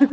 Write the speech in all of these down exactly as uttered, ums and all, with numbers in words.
ꯕꯨꯠ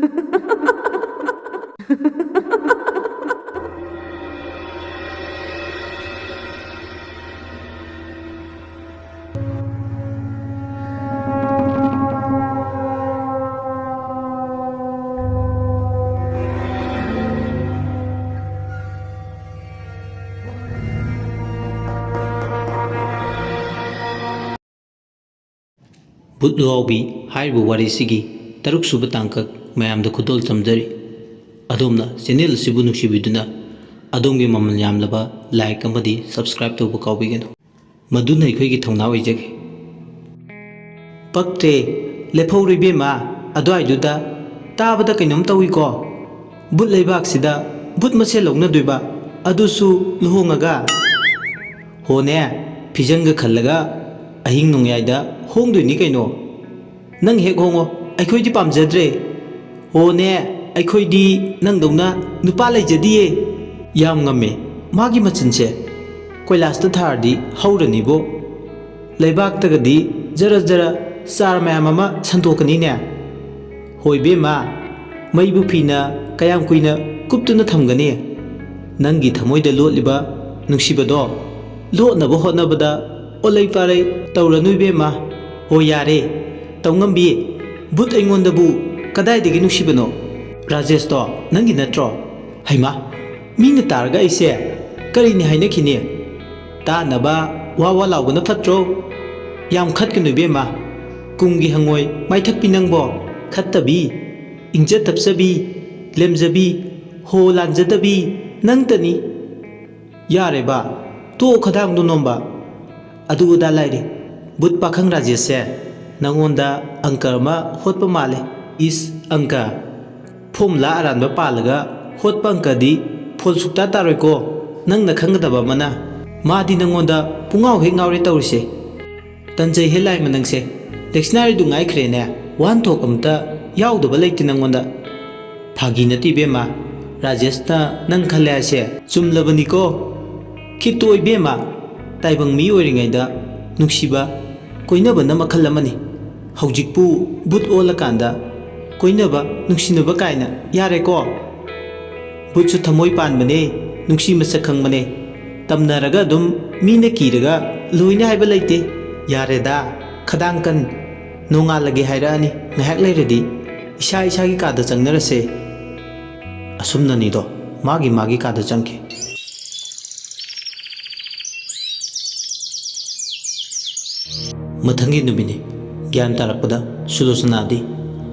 ꯂꯨꯍꯥꯎꯕꯤ ꯍꯥꯏꯔꯤꯕ ꯋꯥꯔꯤꯁꯤꯒꯤ ꯇꯔꯨꯛ ꯁꯨꯕ ꯇꯥꯡꯀꯛ ꯃꯌꯥꯝꯗ ꯈꯨꯗꯣꯜ ꯇꯝꯖꯔꯤ꯫ ꯑꯗꯣꯝꯅ ꯆꯦꯅꯦꯜ ꯑꯁꯤꯕꯨ ꯅꯨꯡꯁꯤꯕꯤꯗꯨꯅ ꯑꯗꯣꯝꯒꯤ ꯃꯃꯜ ꯌꯥꯝꯂꯕ ꯂꯥꯏꯛ ꯑꯃꯗꯤ ꯁꯕꯁꯀ꯭ꯔꯥꯏꯕ ꯇꯧꯕ ꯀꯥꯎꯕꯤꯒꯅꯨ꯫ ꯃꯗꯨꯅ ꯑꯩꯈꯣꯏꯒꯤ ꯊꯧꯅꯥ ꯑꯣꯏꯖꯒꯦ꯫ ꯄꯛꯇ꯭ꯔꯦ, ꯂꯦꯞꯍꯧꯔꯣ ꯏꯕꯦꯝꯃ, ꯑꯗꯨꯋꯥꯏꯗꯨꯗ ꯇꯥꯕꯗ ꯀꯩꯅꯣꯝ ꯇꯧꯏꯀꯣ꯫ ꯕꯨꯠ ꯂꯩꯕꯥꯛꯁꯤꯗ ꯕꯨꯠ ꯃꯁꯦꯜ ꯂꯧꯅꯗꯣꯏꯕ, ꯑꯗꯨꯁꯨ ꯂꯨꯍꯣꯡꯉꯒ꯫ ꯍꯣꯅꯦ, ꯐꯤꯖꯪꯒ ꯈꯜꯂꯒ ꯑꯍꯤꯡ ꯅꯣꯡꯌꯥꯏꯗ ꯍꯣꯡꯗꯣꯏꯅꯤ ꯀꯩꯅꯣ꯫ ꯅꯪ ꯍꯦꯛ ꯍꯣꯡꯉꯣ, ꯑꯩꯈꯣꯏꯗꯤ ꯄꯥꯝꯖꯗ꯭ꯔꯦ꯫ ꯍꯣꯅꯦ, ꯑꯩꯈꯣꯏꯗꯤ ꯅꯪꯗꯧꯅ ꯅꯨꯄꯥ ꯂꯩꯖꯗꯤꯌꯦ꯫ ꯌꯥꯝ ꯉꯝꯃꯦ, ꯃꯥꯒꯤ ꯃꯆꯤꯟꯁꯦ ꯀꯣꯏꯂꯥꯁꯇ ꯊꯥꯔꯗꯤ ꯍꯧꯔꯅꯤꯕꯣ꯫ ꯂꯩꯕꯥꯛꯇꯒꯗꯤ ꯖꯔ ꯖꯔ ꯆꯥꯔ ꯃꯌꯥꯝ ꯑꯃ ꯁꯟꯗꯣꯛꯀꯅꯤꯅꯦ꯫ ꯍꯣꯏ ꯏꯕꯦꯝꯃ, ꯃꯩꯕꯨ ꯐꯤꯅ ꯀꯌꯥꯝ ꯀꯨꯏꯅ ꯀꯨꯞꯇꯨꯅ ꯊꯝꯒꯅꯤ? ꯅꯪꯒꯤ ꯊꯃꯣꯏꯗ ꯂꯣꯠꯂꯤꯕ ꯅꯨꯡꯁꯤꯕꯗꯣ ꯂꯣꯠꯅꯕ ꯍꯣꯠꯅꯕꯗ ꯑꯣꯂꯩ ꯄꯥꯔꯩ ꯇꯧꯔꯅꯨ ꯏꯕꯦꯝꯃ꯫ ꯍꯣ ꯌꯥꯔꯦ, ꯇꯧꯉꯝꯕꯤ, ꯕꯨꯠ ꯑꯩꯉꯣꯟꯗꯕꯨ ꯀꯗꯥꯏꯗꯒꯤ ꯅꯨꯡꯁꯤꯕꯅꯣ? ꯔꯥꯖꯦꯁꯇꯣ ꯅꯪꯒꯤ ꯅꯠꯇ꯭ꯔꯣ? ꯍꯩꯃꯥ, ꯃꯤꯅ ꯇꯥꯔꯒ ꯑꯩꯁꯦ ꯀꯔꯤꯅꯤ ꯍꯥꯏꯅꯈꯤꯅꯤ? ꯇꯥꯅꯕ ꯋꯥ ꯋꯥ ꯂꯥꯎꯕꯅ ꯐꯠꯇ꯭ꯔꯣ? ꯌꯥꯝ ꯈꯠꯀꯅꯨ ꯏꯕꯦꯝꯃ, ꯀꯨꯝꯒꯤ ꯍꯪꯉꯣꯏ ꯃꯥꯏꯊꯛꯄꯤ ꯅꯪꯕꯣ꯫ ꯈꯠꯇꯕꯤ, ꯏꯪꯖ ꯇꯞꯆꯕꯤ, ꯂꯦꯝꯖꯕꯤ, ꯍꯣ ꯂꯥꯟꯖꯗꯕꯤ ꯅꯪꯇꯅꯤ꯫ ꯌꯥꯔꯦꯕ, ꯇꯣꯛꯑꯣ ꯈꯗꯥꯡꯗꯣ ꯅꯣꯝꯕ꯫ ꯑꯗꯨ ꯑꯗꯥ ꯂꯥꯏꯔꯤ, ꯕꯨꯠ ꯄꯥꯈꯪ ꯔꯥꯖꯦꯁꯁꯦ ꯅꯪꯉꯣꯟꯗ ꯑꯪꯀ ꯑꯃ ꯍꯣꯠꯄ ꯃꯥꯜꯂꯦ꯫ ꯏꯁ, ꯑꯪꯀ? ꯐꯣꯝꯂꯥ ꯑꯔꯥꯟꯕ ꯄꯥꯜꯂꯒ ꯍꯣꯠꯄ ꯑꯪꯀꯗꯤ ꯐꯣꯜ ꯁꯨꯛꯇꯥ ꯇꯥꯔꯣꯏꯀꯣ꯫ ꯅꯪꯅ ꯈꯪꯒꯗꯕ ꯑꯃꯅ, ꯃꯥꯗꯤ ꯅꯪꯉꯣꯟꯗ ꯄꯨꯡꯉꯥꯎ ꯍꯦꯛ ꯉꯥꯎꯔꯦ ꯇꯧꯔꯤꯁꯦ꯫ ꯇꯟꯖꯩꯍꯦ ꯂꯥꯏꯃ ꯅꯪꯁꯦ, ꯗꯤꯛꯁꯅꯥꯔꯤꯗꯨ ꯉꯥꯏꯈ꯭ꯔꯦꯅꯦ, ꯋꯥꯍꯟꯊꯣꯛ ꯑꯃꯇ ꯌꯥꯎꯗꯕ ꯂꯩꯇꯦ ꯅꯪꯉꯣꯟꯗ꯫ ꯐꯥꯒꯤ ꯅꯠꯇꯦ ꯏꯕꯦꯝꯃ, ꯔꯥꯖꯦꯁꯅ ꯅꯪ ꯈꯜꯂꯦ ꯍꯥꯏꯁꯦ ꯆꯨꯝꯂꯕꯅꯤꯀꯣ꯫ ꯈꯤꯠꯇꯣ ꯏꯕꯦꯝꯃ, ꯇꯥꯏꯕꯪ ꯃꯤ ꯑꯣꯏꯔꯤꯉꯩꯗ ꯅꯨꯡꯁꯤꯕ ꯀꯣꯏꯅꯕꯅ ꯃꯈꯜ ꯑꯃꯅꯤ꯫ ꯍꯧꯖꯤꯛꯄꯨ ꯕꯨꯠ ꯑꯣꯜꯂꯀꯥꯟꯗ ꯀꯣꯏꯅꯕ, ꯅꯨꯡꯁꯤꯅꯕ ꯀꯥꯏꯅ ꯌꯥꯔꯦꯀꯣ꯫ ꯚꯨꯠꯁꯨ ꯊꯃꯣꯏ ꯄꯥꯟꯕꯅꯦ, ꯅꯨꯡꯁꯤ ꯃꯁꯛ ꯈꯪꯕꯅꯦ꯫ ꯇꯝꯅꯔꯒ ꯑꯗꯨꯝ ꯃꯤꯅ ꯀꯤꯔꯒ ꯂꯣꯏꯅꯤ ꯍꯥꯏꯕ ꯂꯩꯇꯦ꯫ ꯌꯥꯔꯦꯗ, ꯈꯗꯥꯡ ꯀꯟ꯫ ꯅꯣꯡꯉꯥꯜꯂꯒꯦ ꯍꯥꯏꯔꯛꯑꯅꯤ꯫ ꯉꯥꯏꯍꯥꯛ ꯂꯩꯔꯗꯤ ꯏꯁꯥ ꯏꯁꯥꯒꯤ ꯀꯥꯗ ꯆꯪꯅꯔꯁꯦ꯫ ꯑꯁꯨꯝꯅꯅꯤꯗꯣ ꯃꯥꯒꯤ ꯃꯥꯒꯤ ꯀꯥꯗ ꯆꯪꯈꯤ꯫ ꯃꯊꯪꯒꯤ ꯅꯨꯃꯤꯠꯅꯤ꯫ ꯒ꯭ꯌꯥꯟ ꯇꯥꯔꯛꯄꯗ ꯁꯨꯂꯣꯆꯅꯥꯗꯤ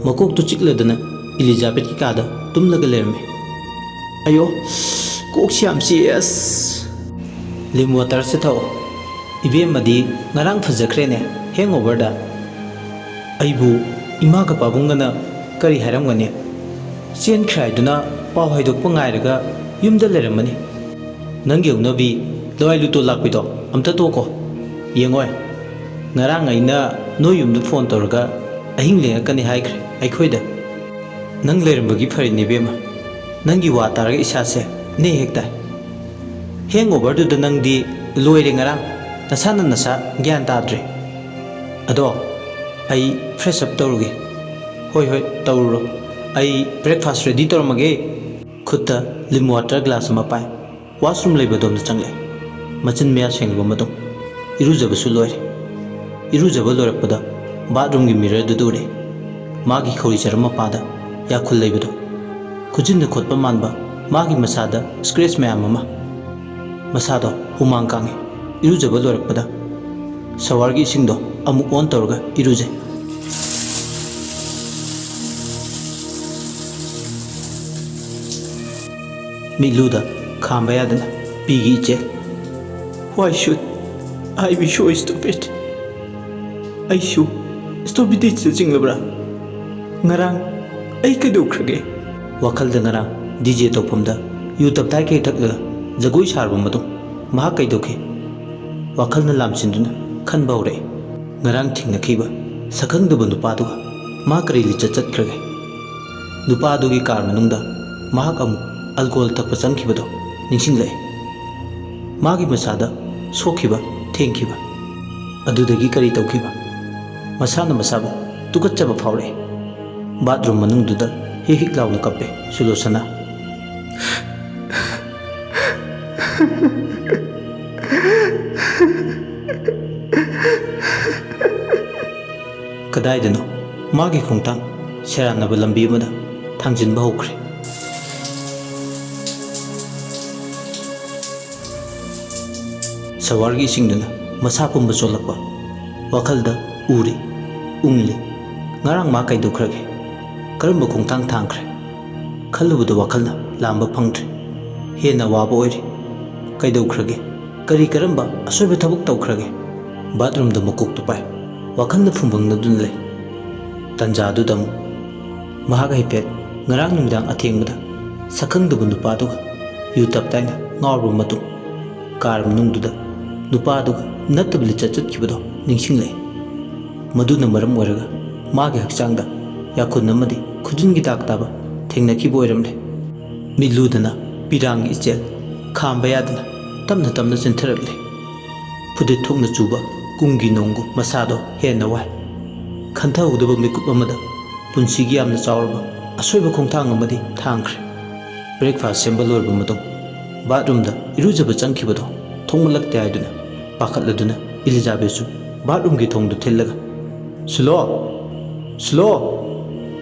ꯃꯀꯣꯛꯇꯨ ꯆꯤꯛꯂꯗꯅ ꯏꯂꯤꯖꯥꯕꯦꯠꯀꯤ ꯀꯥꯗ ꯇꯨꯝꯂꯒ ꯂꯩꯔꯝꯃꯤ꯫ "ꯑꯌꯣ, ꯀꯣꯛꯁꯤ ꯌꯥꯝ ꯆꯤꯛꯑꯦ ꯑꯁ!" "ꯂꯤꯝ ꯋꯥꯇꯔꯁꯦ ꯊꯛꯑꯣ꯫ ꯏꯕꯦꯝꯃꯗꯤ ꯉꯔꯥꯡ ꯐꯖꯈ꯭ꯔꯦꯅꯦ, ꯍꯦꯡꯑꯣꯚꯔꯗ꯫ ꯑꯩꯕꯨ ꯏꯃꯥꯒ ꯄꯥꯕꯨꯡꯒꯅ ꯀꯔꯤ ꯍꯥꯏꯔꯝꯒꯅꯤ? ꯆꯦꯟꯈ꯭ꯔꯦ ꯍꯥꯏꯗꯨꯅ ꯄꯥꯎ ꯍꯥꯏꯗꯣꯛꯄ ꯉꯥꯏꯔꯒ ꯌꯨꯝꯗ ꯂꯩꯔꯝꯃꯅꯤ꯫ ꯅꯪꯒꯤ ꯍꯧꯅꯕꯤ ꯂꯋꯥꯏ ꯂꯨꯇꯣ ꯂꯥꯛꯄꯤꯗꯣ ꯑꯝꯇ ꯇꯣꯛꯀꯣ꯫ ꯌꯦꯡꯉꯣꯏ, ꯉꯔꯥꯡ ꯑꯩꯅ ꯅꯣꯏ ꯌꯨꯝꯗ ꯐꯣꯟ ꯇꯧꯔꯒ ꯑꯍꯤꯡ ꯂꯦꯡꯉꯛꯀꯅꯤ ꯍꯥꯏꯈ꯭ꯔꯦ ꯑꯩꯈꯣꯏꯗ꯫ ꯅꯪ ꯂꯩꯔꯝꯕꯒꯤ ꯐꯔꯤꯅꯦ ꯏꯕꯦꯝꯃ꯫ ꯅꯪꯒꯤ ꯋꯥ ꯇꯥꯔꯒ ꯏꯁꯥꯁꯦ ꯅꯦ ꯍꯦꯛ ꯇꯥꯏ꯫ ꯍꯦꯡꯑꯣꯚꯔꯗꯨꯗ ꯅꯪꯗꯤ ꯂꯣꯏꯔꯦ ꯉꯔꯥꯡ꯫ ꯅꯁꯥꯅ ꯅꯁꯥ ꯒ꯭ꯌꯥꯟ ꯇꯥꯗ꯭ꯔꯦ꯫ ꯑꯗꯣ ꯑꯩ ꯐ꯭ꯔꯦꯁ ꯑꯞ ꯇꯧꯔꯨꯒꯦ꯫" "ꯍꯣꯏ, ꯍꯣꯏ, ꯇꯧꯔꯨꯔꯣ꯫ ꯑꯩ ꯕ꯭ꯔꯦꯛꯐꯥꯁ ꯔꯦꯗꯤ ꯇꯧꯔꯝꯃꯒꯦ꯫" ꯈꯨꯠꯇ ꯂꯤꯝ ꯋꯥꯇꯔ ꯒ꯭ꯂꯥꯁ ꯑꯃ ꯄꯥꯏ꯫ ꯋꯥꯁꯔꯨꯝ ꯂꯩꯕ ꯑꯗꯣꯝꯗ ꯆꯪꯂꯛꯑꯦ꯫ ꯃꯆꯤꯟ ꯃꯌꯥ ꯁꯦꯡꯂꯕ ꯃꯇꯨꯡ ꯏꯔꯨꯖꯕꯁꯨ ꯂꯣꯏꯔꯦ꯫ ꯏꯔꯨꯖꯕ ꯂꯣꯏꯔꯛꯄꯗ ꯕꯥꯠꯔꯨꯝꯒꯤ ꯃꯤꯔꯔꯗꯨꯗ ꯎꯔꯦ꯫ ꯃꯥꯒꯤ ꯈꯧꯔꯤ ꯆꯔꯝ ꯃꯄꯥꯗ ꯌꯥꯈꯨꯜ ꯂꯩꯕꯗꯣ꯫ ꯈꯨꯖꯤꯟꯅ ꯈꯣꯠꯄ ꯃꯥꯟꯕ ꯃꯥꯒꯤ ꯃꯁꯥꯗ ꯁ꯭ꯀ꯭ꯔꯦꯆ ꯃꯌꯥꯝ ꯑꯃ꯫ ꯃꯁꯥꯗꯣ ꯍꯨꯃꯥꯡ ꯀꯥꯡꯉꯤ꯫ ꯏꯔꯨꯖꯕ ꯂꯣꯏꯔꯛꯄꯗ ꯁꯋꯥꯔꯒꯤ ꯏꯁꯤꯡꯗꯣ ꯑꯃꯨꯛ ꯑꯣꯟ ꯇꯧꯔꯒ ꯏꯔꯨꯖꯩ꯫ ꯃꯤꯠꯂꯨꯗ ꯈꯥꯝꯕ ꯌꯥꯗꯅ ꯄꯤꯒꯤ ꯏꯆꯦ꯫ "Why should I be so stupid? ꯑꯩꯁꯨ ꯁ꯭ꯇꯨꯄꯤꯗꯤꯇꯤꯗ ꯆꯤꯡꯂꯕ꯭ꯔꯥ? ꯉꯔꯥꯡ ꯑꯩ ꯀꯩꯗꯧꯈ꯭ꯔꯒꯦ?" ꯋꯥꯈꯜꯗ ꯉꯔꯥꯡ ꯗꯤ ꯖꯦ ꯇꯧꯐꯝꯗ ꯌꯨ ꯇꯞꯇꯥꯏ ꯀꯩ ꯊꯛꯂꯒ ꯖꯒꯣꯏ ꯁꯥꯔꯕ ꯃꯇꯨꯡ ꯃꯍꯥꯛ ꯀꯩꯗꯧꯈꯤ? ꯋꯥꯈꯜꯅ ꯂꯥꯝꯁꯤꯟꯗꯨꯅ ꯈꯟꯕ ꯍꯧꯔꯛꯏ꯫ ꯉꯔꯥꯡ ꯊꯦꯡꯅꯈꯤꯕ ꯁꯛꯈꯪꯗꯕ ꯅꯨꯄꯥꯗꯨꯒ ꯃꯥ ꯀꯔꯤ ꯂꯤꯆꯠ ꯆꯠꯈ꯭ꯔꯒꯦ? ꯅꯨꯄꯥ ꯑꯗꯨꯒꯤ ꯀꯥꯔ ꯃꯅꯨꯡꯗ ꯃꯍꯥꯛ ꯑꯃꯨꯛ ꯑꯜꯀꯣꯍꯣꯜ ꯊꯛꯄ ꯆꯪꯈꯤꯕꯗꯣ ꯅꯤꯡꯁꯤꯡꯂꯛꯏ꯫ ꯃꯥꯒꯤ ꯃꯁꯥꯗ ꯁꯣꯛꯈꯤꯕ, ꯊꯦꯡꯈꯤꯕ ꯑꯗꯨꯗꯒꯤ ꯀꯔꯤ ꯇꯧꯈꯤꯕ? ꯃꯁꯥꯅ ꯃꯁꯥꯕꯨ ꯇꯨꯀꯠꯆꯕ ꯐꯥꯎꯔꯛꯏ꯫ ꯕꯥꯠꯔꯨꯝ ꯃꯅꯨꯡꯗꯨꯗ ꯍꯤꯛ ꯍꯤꯛ ꯂꯥꯎꯅ ꯀꯞꯄꯦ ꯁꯨꯂꯣꯆꯅꯥ꯫ ꯀꯗꯥꯏꯗꯅꯣ ꯃꯥꯒꯤ ꯈꯣꯡꯊꯥꯡ ꯁꯦꯔꯥꯟꯅꯕ ꯂꯝꯕꯤ ꯑꯃꯗ ꯊꯥꯡꯖꯤꯟꯕ ꯍꯧꯈ꯭ꯔꯦ꯫ ꯁꯋꯥꯔꯒꯤ ꯏꯁꯤꯡꯗꯨꯅ ꯃꯁꯥ ꯄꯨꯝꯕ ꯆꯣꯠꯂꯛꯄ꯫ ꯋꯥꯈꯜꯗ ꯎꯔꯤ, ꯎꯪꯂꯤ꯫ ꯉꯔꯥꯡ ꯃꯥ ꯀꯩꯗꯧꯈ꯭ꯔꯒꯦ? ꯀꯔꯝꯕ ꯈꯣꯡꯊꯥꯡ ꯊꯥꯡꯈ꯭ꯔꯦ? ꯈꯜꯂꯨꯕꯗ ꯋꯥꯈꯜꯅ ꯂꯥꯝꯕ ꯐꯪꯗ꯭ꯔꯦ꯫ ꯍꯦꯟꯅ ꯋꯥꯕ ꯑꯣꯏꯔꯤ꯫ ꯀꯩꯗꯧꯈ꯭ꯔꯒꯦ? ꯀꯔꯤ ꯀꯔꯝꯕ ꯑꯁꯣꯏꯕ ꯊꯕꯛ ꯇꯧꯈ꯭ꯔꯒꯦ? ꯕꯥꯠꯔꯨꯝꯗ ꯃꯀꯣꯛꯇꯨ ꯄꯥꯏ꯫ ꯋꯥꯈꯜꯅ ꯐꯨꯝꯕꯪꯅꯗꯨꯅ ꯂꯩ꯫ ꯇꯟꯖꯥꯗꯨꯗ ꯑꯃꯨꯛ ꯃꯍꯥꯛ ꯍꯥꯏꯐꯦꯠ ꯉꯔꯥꯡ ꯅꯨꯃꯤꯗꯥꯡ ꯑꯊꯦꯡꯕꯗ ꯁꯛꯈꯪꯗꯕ ꯅꯨꯄꯥꯗꯨꯒ ꯌꯨ ꯇꯞ ꯇꯥꯏꯅ ꯉꯥꯎꯔꯕ ꯃꯇꯨꯡ ꯀꯥꯔ ꯃꯅꯨꯡꯗꯨꯗ ꯅꯨꯄꯥꯗꯨꯒ ꯅꯠꯇꯕ ꯂꯤꯆꯠ ꯆꯠꯈꯤꯕꯗꯣ ꯅꯤꯡꯁꯤꯡꯂꯛꯏ꯫ ꯃꯗꯨꯅ ꯃꯔꯝ ꯑꯣꯏꯔꯒ ꯃꯥꯒꯤ ꯍꯛꯆꯥꯡꯗ ꯌꯥꯈꯨꯟ ꯑꯃꯗꯤ ꯈꯨꯖꯤꯟꯒꯤ ꯗꯥꯛ ꯇꯥꯕ ꯊꯦꯡꯅꯈꯤꯕ ꯑꯣꯏꯔꯝꯂꯦ꯫ ꯃꯤꯠꯂꯨꯗꯅ ꯄꯤꯔꯥꯡꯒꯤ ꯏꯆꯦꯜ ꯈꯥꯝꯕ ꯌꯥꯗꯅ ꯇꯞꯅ ꯇꯞꯅ ꯆꯦꯟꯊꯔꯛꯂꯦ꯫ ꯐꯨꯗꯤꯠ ꯊꯣꯛꯅ ꯆꯨꯕ ꯀꯨꯝꯒꯤ ꯅꯣꯡꯒꯨꯝ ꯃꯁꯥꯗꯣ ꯍꯦꯟꯅ ꯋꯥꯏ꯫ ꯈꯟꯊꯍꯧꯗꯕ ꯃꯤꯀꯨꯞ ꯑꯃꯗ ꯄꯨꯟꯁꯤꯒꯤ ꯌꯥꯝꯅ ꯆꯥꯎꯔꯕ ꯑꯁꯣꯏꯕ ꯈꯣꯡꯊꯥꯡ ꯑꯃꯗꯤ ꯊꯥꯡꯈ꯭ꯔꯦ꯫ ꯕ꯭ꯔꯦꯛꯐꯥꯁ ꯁꯦꯝꯕ ꯂꯣꯏꯔꯕ ꯃꯇꯨꯡ ꯕꯥꯠꯔꯨꯝꯗ ꯏꯔꯨꯖꯕ ꯆꯪꯈꯤꯕꯗꯣ ꯊꯣꯡꯃꯜꯂꯛꯇꯦ ꯍꯥꯏꯗꯨꯅ ꯄꯥꯈꯠꯂꯗꯨꯅ ꯏꯂꯤꯖꯥꯕꯦꯠꯁꯨ ꯕꯥꯠꯔꯨꯝꯒꯤ ꯊꯣꯡꯗꯨ ꯊꯤꯜꯂꯒ, "ꯁꯨꯂꯣ! ꯁꯨꯂꯣ!"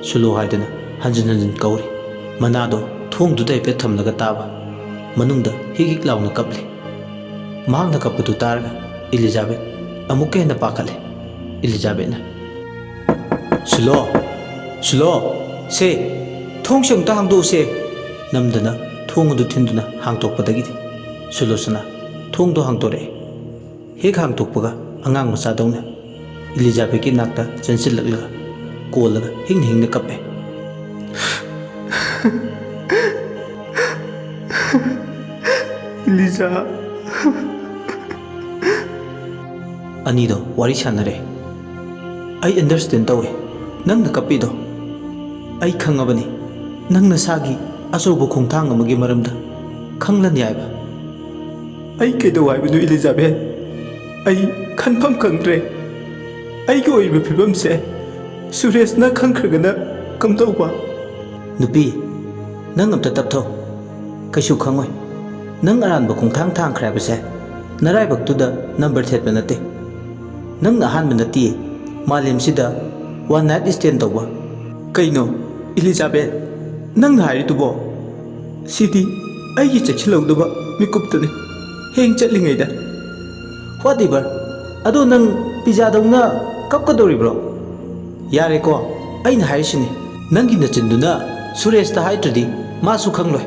ꯁꯨꯂꯣ ꯍꯥꯏꯗꯨꯅ ꯍꯟꯖꯤꯟ ꯍꯟꯖꯤꯟ ꯀꯧꯔꯤ꯫ ꯃꯅꯥꯗꯣ ꯊꯣꯡꯗꯨꯗ ꯍꯥꯏꯐꯦꯠ ꯊꯝꯂꯒ ꯇꯥꯕ꯫ ꯃꯅꯨꯡꯗ ꯍꯤꯛ ꯍꯤꯛ ꯂꯥꯎꯅ ꯀꯞꯂꯤ꯫ ꯃꯍꯥꯛꯅ ꯀꯞꯄꯗꯨ ꯇꯥꯔꯒ ꯏꯂꯤꯖꯥꯕꯦꯠ ꯑꯃꯨꯛꯀ ꯍꯦꯟꯅ ꯄꯥꯈꯠꯂꯦ꯫ ꯏꯂꯤꯖꯥꯕꯦꯠꯅ, "ꯁꯨꯂꯣ! ꯁꯨꯂꯣ! ꯁꯦ! ꯊꯣꯡꯁꯦ ꯑꯃꯨꯛꯇ ꯍꯥꯡꯗꯣꯛꯎꯁꯦ!" ꯅꯝꯗꯅ ꯊꯣꯡ ꯑꯗꯨ ꯊꯤꯟꯗꯨꯅ ꯍꯥꯡꯗꯣꯛꯄꯗꯒꯤꯗꯤ ꯁꯨꯂꯣꯆꯅꯥ ꯊꯣꯡꯗꯣ ꯍꯥꯡꯗꯣꯔꯛꯑꯦ꯫ ꯍꯦꯛ ꯍꯥꯡꯗꯣꯛꯄꯒ ꯑꯉꯥꯡ ꯃꯆꯥꯗꯧꯅ ꯏꯂꯤꯖꯥꯕꯦꯠꯀꯤ ꯅꯥꯛꯇ ꯆꯦꯟꯁꯤꯜꯂꯛꯂꯒ ꯀꯣꯜꯂꯒ ꯍꯤꯡꯅ ꯍꯤꯡꯅ ꯀꯞꯄꯦ꯫ "ꯏꯂꯤꯖꯥ!" ꯑꯅꯤꯗꯣ ꯋꯥꯔꯤ ꯁꯥꯟꯅꯔꯦ꯫ "ꯑꯩ ꯑꯟꯗꯔꯁ꯭ꯇꯦꯟ ꯇꯧꯋꯦ ꯅꯪꯅ ꯀꯞꯄꯤꯗꯣ꯫ ꯑꯩ ꯈꯪꯉꯕꯅꯤ ꯅꯪ ꯅꯁꯥꯒꯤ ꯑꯆꯧꯕ ꯈꯣꯡꯊꯥꯡ ꯑꯃꯒꯤ ꯃꯔꯝꯗ ꯈꯪꯂꯅꯤ ꯍꯥꯏꯕ꯫" "ꯑꯩ ꯀꯩꯗꯧ ꯍꯥꯏꯕꯅꯣ ꯏꯂꯤꯖꯥꯕꯦꯠ? ꯑꯩ ꯈꯟꯐꯝ ꯈꯪꯗ꯭ꯔꯦ꯫ ꯑꯩꯒꯤ ꯑꯣꯏꯔꯤꯕ ꯐꯤꯕꯝꯁꯦ ꯁꯨꯔꯦꯁꯅ ꯈꯪꯈ꯭ꯔꯒꯅ ꯀꯝꯗꯧꯕ? ꯅꯨꯄꯤ, ꯅꯪ ꯑꯝꯇ ꯇꯞꯊꯧ꯫ ꯀꯩꯁꯨ ꯈꯪꯉꯣꯏ꯫ ꯅꯪ ꯑꯔꯥꯟꯕ ꯈꯣꯡꯊꯥꯡ ꯊꯥꯡꯈ꯭ꯔꯦ ꯍꯥꯏꯕꯁꯦ ꯅꯔꯥꯏꯕꯛꯇꯨꯗ ꯅꯝꯕꯔ ꯊꯦꯠꯄ ꯅꯠꯇꯦ꯫ ꯅꯪꯅ ꯑꯍꯥꯟꯕ ꯅꯠꯇꯤꯌꯦ ꯃꯥꯂꯦꯝꯁꯤꯗ one night stand ꯇꯧꯕ꯫ ꯀꯩꯅꯣ, ꯏꯂꯤꯖꯥꯕꯦꯠ, ꯅꯪꯅ ꯍꯥꯏꯔꯤꯗꯨꯕꯣ? ꯁꯤꯗꯤ ꯑꯩꯒꯤ ꯆꯦꯛꯁꯤꯜꯍꯧꯗꯕ ꯃꯤꯀꯨꯞꯇꯅꯤ꯫ ꯍꯦꯡ ꯆꯠꯂꯤꯉꯩꯗ꯫ Whatever, ꯑꯗꯣ ꯅꯪ ꯄꯤꯖꯥꯗꯧꯅ ꯀꯞꯀꯗꯧꯔꯤꯕ꯭ꯔꯣ? ꯌꯥꯔꯦꯀꯣ, ꯑꯩꯅ ꯍꯥꯏꯔꯤꯁꯤꯅꯤ꯫ ꯅꯪꯒꯤ ꯅꯆꯤꯟꯗꯨꯅ ꯁꯨꯔꯦꯁꯇ ꯍꯥꯏꯗ꯭ꯔꯗꯤ ꯃꯥꯁꯨ ꯈꯪꯂꯣꯏ꯫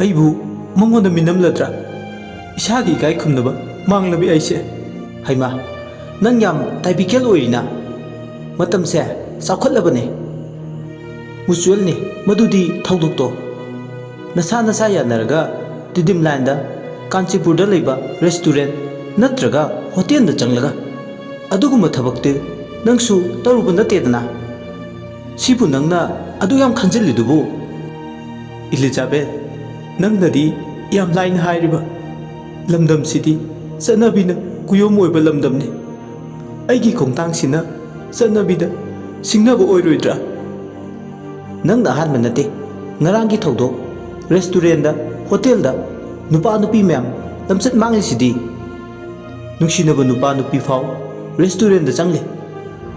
ꯑꯩꯕꯨ ꯃꯉꯣꯟꯗ ꯃꯤꯅꯝꯂꯗ꯭ꯔꯥ? ꯏꯁꯥꯒꯤ ꯏꯀꯥꯏ ꯈꯨꯝꯅꯕ ꯃꯥꯡꯂꯕꯤ ꯑꯩꯁꯦ꯫ ꯍꯩꯃꯥ, ꯅꯪ ꯌꯥꯝ typical ꯑꯣꯏꯔꯤꯅ꯫ ꯃꯇꯝꯁꯦ ꯆꯥꯎꯈꯠꯂꯕꯅꯦ꯫ Mutualꯅꯤ, ꯃꯗꯨꯗꯤ ꯊꯧꯗꯣꯛꯇꯣ꯫ ꯅꯁꯥ ꯅꯁꯥ ꯌꯥꯅꯔꯒ Redeem Lineꯗ ꯀꯥꯟꯆꯤꯄꯨꯔꯗ ꯂꯩꯕ restaurant ꯅꯠꯇ꯭ꯔꯒ hotelꯗ ꯆꯪꯂꯒ ꯑꯗꯨꯒꯨꯝꯕ ꯊꯕꯛꯇꯤ ꯅꯪꯁꯨ ꯇꯧꯔꯨꯕ ꯅꯠꯇꯦꯗꯅ꯫ ꯁꯤꯕꯨ ꯅꯪꯅ ꯑꯗꯨ ꯌꯥꯝ ꯈꯟꯖꯤꯜꯂꯤꯗꯨꯕꯨ? ꯏꯂꯤꯖꯥꯕꯦꯠ, ꯅꯪꯅꯗꯤ ꯌꯥꯝ ꯂꯥꯏꯅ ꯍꯥꯏꯔꯤꯕ꯫ ꯂꯝꯗꯝꯁꯤꯗꯤ ꯆꯠꯅꯕꯤꯅ ꯀꯨꯌꯣꯝ ꯑꯣꯏꯕ ꯂꯝꯗꯝꯅꯤ꯫ ꯑꯩꯒꯤ ꯈꯣꯡꯊꯥꯡꯁꯤꯅ ꯆꯠꯅꯕꯤꯗ ꯁꯤꯡꯅꯕ ꯑꯣꯏꯔꯣꯏꯗ꯭ꯔꯥ? ꯅꯪꯅ ꯑꯍꯥꯟꯕ ꯅꯠꯇꯦ꯫ ꯉꯔꯥꯡꯒꯤ ꯊꯧꯗꯣꯛ, restaurantꯗ, hotelꯗ ꯅꯨꯄꯥ ꯅꯨꯄꯤ ꯃꯌꯥꯝ ꯂꯝꯆꯠ ꯃꯥꯡꯂꯤꯁꯤꯗꯤ꯫ ꯅꯨꯡꯁꯤꯅꯕ ꯅꯨꯄꯥ ꯅꯨꯄꯤ ꯐꯥꯎ restaurantꯗ ꯆꯪꯂꯤ꯫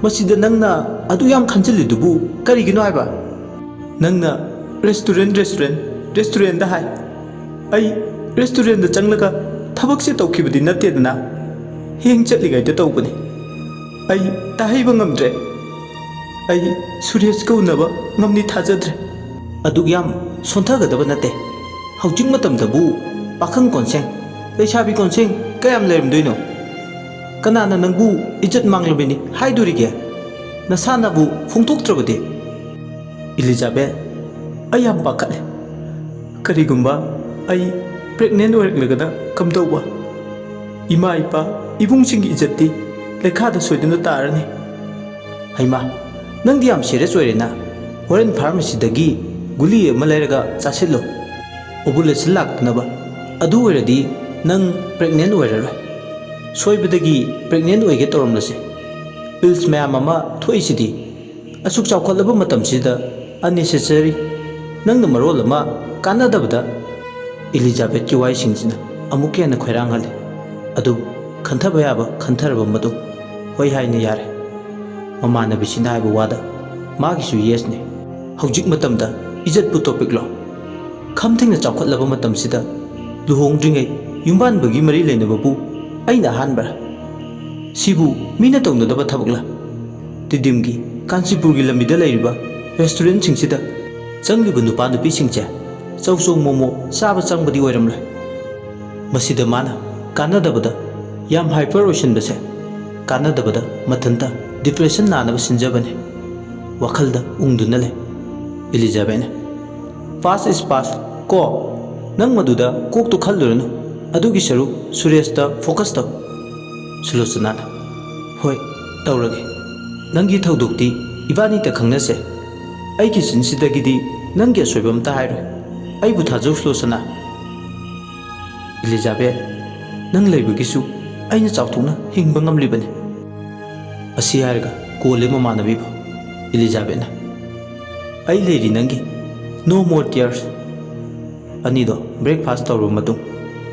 ꯃꯁꯤꯗ ꯅꯪꯅ ꯑꯗꯨ ꯌꯥꯝ ꯈꯟꯖꯤꯜꯂꯤꯗꯨꯕꯨ ꯀꯔꯤꯒꯤꯅꯣ ꯍꯥꯏꯕ? ꯅꯪꯅ restaurant, restaurant, restaurantꯗ ꯍꯥꯏ꯫ ꯑꯩ restaurantꯗ ꯆꯪꯂꯒ ꯊꯕꯛꯁꯦ ꯇꯧꯈꯤꯕꯗꯤ ꯅꯠꯇꯦꯗꯅ꯫ ꯍꯦꯡ ꯆꯠꯂꯤꯉꯩꯗ ꯇꯧꯕꯅꯤ꯫ ꯑꯩ ꯇꯥꯍꯩꯕ ꯉꯝꯗ꯭ꯔꯦ꯫ ꯑꯩ ꯁꯨꯔꯦꯁꯀ ꯎꯅꯕ ꯉꯝꯅꯤ ꯊꯥꯖꯗ꯭ꯔꯦ꯫ ꯑꯗꯨꯛ ꯌꯥꯝ ꯁꯣꯟꯊꯒꯗꯕ ꯅꯠꯇꯦ꯫ ꯍꯧꯖꯤꯛ ꯃꯇꯝꯗꯕꯨ ꯄꯥꯈꯪ ꯀꯣꯟꯁꯦꯡ, ꯂꯩꯁꯥꯕꯤ ꯀꯣꯟꯁꯦꯡ ꯀꯌꯥꯝ ꯂꯩꯔꯝꯗꯣꯏꯅꯣ? ꯀꯅꯥꯅ ꯅꯪꯕꯨ ꯏꯖꯠ ꯃꯥꯡꯂꯕꯅꯤ ꯍꯥꯏꯗꯣꯔꯤꯒꯦ? ꯅꯁꯥꯅꯕꯨ ꯐꯣꯡꯗꯣꯛꯇ꯭ꯔꯕꯗꯤ? ꯏꯂꯤꯖꯥꯕꯦꯠ, ꯑꯩ ꯌꯥꯝ ꯄꯥꯈꯠꯂꯦ꯫ ꯀꯔꯤꯒꯨꯝꯕ ꯑꯩ pregnant ꯑꯣꯏꯔꯛꯂꯒꯅ ꯀꯝꯗꯧꯕ? ꯏꯃꯥ ꯏꯄꯥ ꯏꯕꯨꯡꯁꯤꯡꯒꯤ ꯏꯖꯠꯇꯤ ꯂꯩꯈꯥꯗ ꯁꯣꯏꯗꯨꯅ ꯇꯥꯔꯅꯤ꯫ ꯍꯩꯃꯥ, ꯅꯪꯗꯤ ꯌꯥꯝ serious ꯑꯣꯏꯔꯦꯅ꯫ ꯍꯣꯔꯦꯟ pharmacyꯗꯒꯤ ꯒꯨꯂꯤ ꯑꯃ ꯂꯩꯔꯒ ꯆꯥꯁꯤꯜꯂꯨ꯫ Ovulation ꯂꯥꯛꯇꯅꯕ꯫ ꯑꯗꯨ ꯑꯣꯏꯔꯗꯤ ꯅꯪ pregnant ꯑꯣꯏꯔꯔꯣꯏ꯫ ꯁꯣꯏꯕꯗꯒꯤ pregnant ꯑꯣꯏꯒꯦ ꯇꯧꯔꯝꯂꯁꯦ꯫ Pills ꯃꯌꯥꯝ ꯑꯃ ꯊꯣꯛꯏꯁꯤꯗꯤ꯫ ꯑꯁꯨꯛ ꯆꯥꯎꯈꯠꯂꯕ ꯃꯇꯝꯁꯤꯗ unnecessary, ꯅꯪꯅ ꯃꯔꯣꯜ ꯑꯃ ꯀꯥꯟꯅꯗꯕꯗ꯫ ꯏꯂꯤꯖꯥꯕꯦꯠꯀꯤ ꯋꯥꯍꯩꯁꯤꯡꯁꯤꯅ ꯑꯃꯨꯛꯀ ꯍꯦꯟꯅ ꯈꯣꯏꯔꯥꯡꯍꯜꯂꯤ꯫ ꯑꯗꯨꯕꯨ ꯈꯟꯊꯕ ꯌꯥꯕ ꯈꯟꯊꯔꯕ ꯃꯇꯨꯡ, ꯍꯣꯏ ꯍꯥꯏꯅ ꯌꯥꯔꯦ꯫ ꯃꯃꯥꯟꯅꯕꯤꯁꯤꯅ ꯍꯥꯏꯕ ꯋꯥꯗ ꯃꯥꯒꯤꯁꯨ ꯌꯦꯁꯅꯤ꯫ ꯍꯧꯖꯤꯛ ꯃꯇꯝꯗ ꯏꯖꯠꯄꯨ ꯇꯣꯄꯤꯛꯂꯣ? ꯈꯝ ꯊꯦꯡꯅ ꯆꯥꯎꯈꯠꯂꯕ ꯃꯇꯝꯁꯤꯗ ꯂꯨꯍꯣꯡꯗ꯭ꯔꯤꯉꯩ ꯌꯨꯝꯕꯥꯟꯕꯒꯤ ꯃꯔꯤ ꯂꯩꯅꯕꯕꯨ ꯑꯩꯅ ꯑꯍꯥꯟꯕꯔꯥ? ꯁꯤꯕꯨ ꯃꯤꯅ ꯇꯧꯅꯗꯕ ꯊꯕꯛꯂꯥ? ꯇꯤꯗꯤꯝꯒꯤ, ꯀꯥꯟꯆꯤꯄꯨꯔꯒꯤ ꯂꯝꯕꯤꯗ ꯂꯩꯔꯤꯕ ꯔꯦꯁꯇꯨꯔꯦꯟꯁꯤꯡꯁꯤꯗ ꯆꯪꯂꯤꯕ ꯅꯨꯄꯥ ꯅꯨꯄꯤꯁꯤꯡꯁꯦ ꯆꯧꯆꯧ ꯃꯣꯃꯣ ꯆꯥꯕ ꯆꯪꯕꯗꯤ ꯑꯣꯏꯔꯝꯂꯣꯏ꯫ ꯃꯁꯤꯗ ꯃꯥꯅ ꯀꯥꯟꯅꯗꯕꯗ ꯌꯥꯝ ꯍꯥꯏꯄꯔ ꯑꯣꯏꯁꯤꯟꯕꯁꯦ ꯀꯥꯟꯅꯗꯕꯗ ꯃꯊꯟꯇ ꯗꯤꯄ꯭ꯔꯦꯁꯟ ꯅꯥꯅꯕ ꯁꯤꯟꯖꯕꯅꯤ꯫ ꯋꯥꯈꯜꯗ ꯎꯪꯗꯨꯅ ꯂꯩ ꯏꯂꯤꯖꯥꯕꯦꯠꯅ꯫ Past is past ꯀꯣ꯫ ꯅꯪ ꯃꯗꯨꯗ ꯀꯣꯛꯇꯨ ꯈꯜꯂꯨꯔꯅꯨ꯫ ꯑꯗꯨꯒꯤ ꯁꯔꯨꯛ ꯁꯨꯔꯦꯁꯇ ꯐꯣꯀꯁ ꯇꯧ꯫ ꯁꯨꯂꯣꯆꯅꯥꯅ, ꯍꯣꯏ, ꯇꯧꯔꯒꯦ꯫ ꯅꯪꯒꯤ ꯊꯧꯗꯣꯛꯇꯤ ꯏꯕꯥꯅꯤꯇ ꯈꯪꯅꯁꯦ꯫ ꯑꯩꯒꯤ ꯆꯤꯟꯁꯤꯗꯒꯤꯗꯤ ꯅꯪꯒꯤ ꯑꯁꯣꯏꯕ ꯑꯝꯇ ꯍꯥꯏꯔꯣꯏ꯫ ꯑꯩꯕꯨ ꯊꯥꯖꯧ ꯁꯨꯂꯣꯆꯅꯥ꯫ ꯏꯂꯤꯖꯥꯕꯦꯠ, ꯅꯪ ꯂꯩꯕꯒꯤꯁꯨ ꯑꯩꯅ ꯆꯥꯎꯊꯣꯛꯅ ꯍꯤꯡꯕ ꯉꯝꯂꯤꯕꯅꯤ꯫ ꯑꯁꯤ ꯍꯥꯏꯔꯒ ꯀꯣꯜꯂꯦ ꯃꯃꯥꯟꯅꯕꯤꯕꯨ꯫ ꯏꯂꯤꯖꯥꯕꯦꯠꯅ, ꯑꯩ ꯂꯩꯔꯤ ꯅꯪꯒꯤ꯫ No more tears꯫ ꯑꯅꯤꯗꯣ ꯕ꯭ꯔꯦꯛꯐꯥꯁ ꯇꯧꯔꯕ ꯃꯇꯨꯡ